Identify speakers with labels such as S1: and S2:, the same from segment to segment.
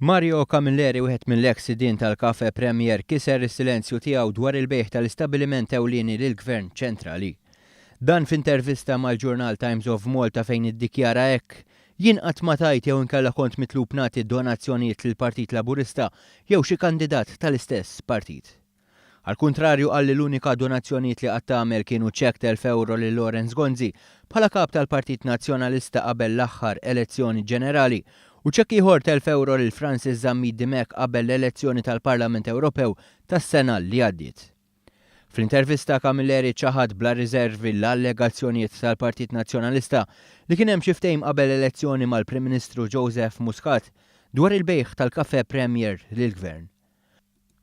S1: Mario Camilleri, wieħed mill-eks sidien tal-Cafe Premier, kiser is-silenzju tiegħu dwar il-bejgħ tal-istabbiliment ewlieni lill-Gvern ċentrali. Dan f'intervista mal-ġurnal Times of Malta fejn iddikjara hekk, Jien qatt ma tajt jew inkella kont mitlub nagħti donazzjonijiet lill-Partit Laburista jew xi kandidat tal-istess partit. Għall-kuntrarju qal li l-unika donazzjonijiet li qatt għamel kienu ċekk t'elf ewro lil Lawrence Gonzi bħala kap tal-Partit Nazzjonalista qabel l-aħħar elezzjoni ġenerali u ċekk ieħor t'elf ewro lil Francis Zammit Dimech qabel l-elezzjoni tal-Parlament Ewropew tas-sena li għaddiet. Fl-intervista Camilleri ċaħad bla riservi l-allegazzjonijiet tal-Partit Nazzjonalista li kien hemm xi ftehim qabel l-elezzjoni mal-Prim Ministru Joseph Muscat dwar il-bejgħ tal-Cafe Premier lill-Gvern.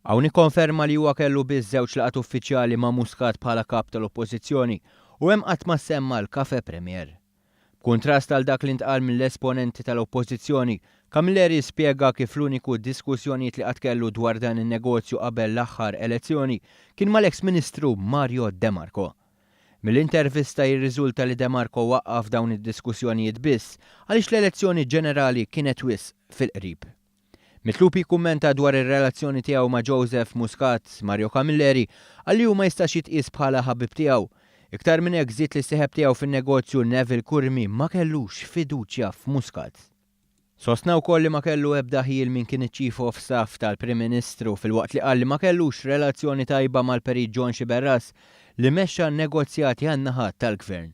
S1: Hawn ikkonferma li huwa kellu biss żewġ laqgħat uffiċjali ma' Muscat bħala Kap tal-Oppożizzjoni u hemm qatt ma ssemma l-Cafe Premier. B'kuntrast għal dak li ntqal mill-esponenti tal-Oppożizzjoni, Camilleri spjega kif l-uniku diskussjonijiet li qatt kellu dwar dan in-negozju qabel l-aħħar elezzjoni kien mal-eks Ministru Mario De Marco. Mill-intervista jirriżulta li De Marco waqqaf dawn id-diskussjonijiet biss għaliex l-elezzjoni ġenerali kienet wisq fil-qrib. Mitlub jikkummenta dwar ir-relazzjoni tiegħu ma' Joseph Muscat, Mario Camilleri qal li hu ma jistax jitqies bħala ħabib tiegħu. Iktar minn hekk żied li s-sieħeb tiegħu fin-negozju Neville Curmi ma kellux fiduċja f'Muscat. Sostna wkoll li ma kellu ebda ħjiel min kien iċ-Chief of Staff tal-Prim Ministru filwaqt li qal li ma kellux relazzjoni tajba mal-Perit John Sciberras li mexxa n-negozjati għan-naħa tal-Gvern.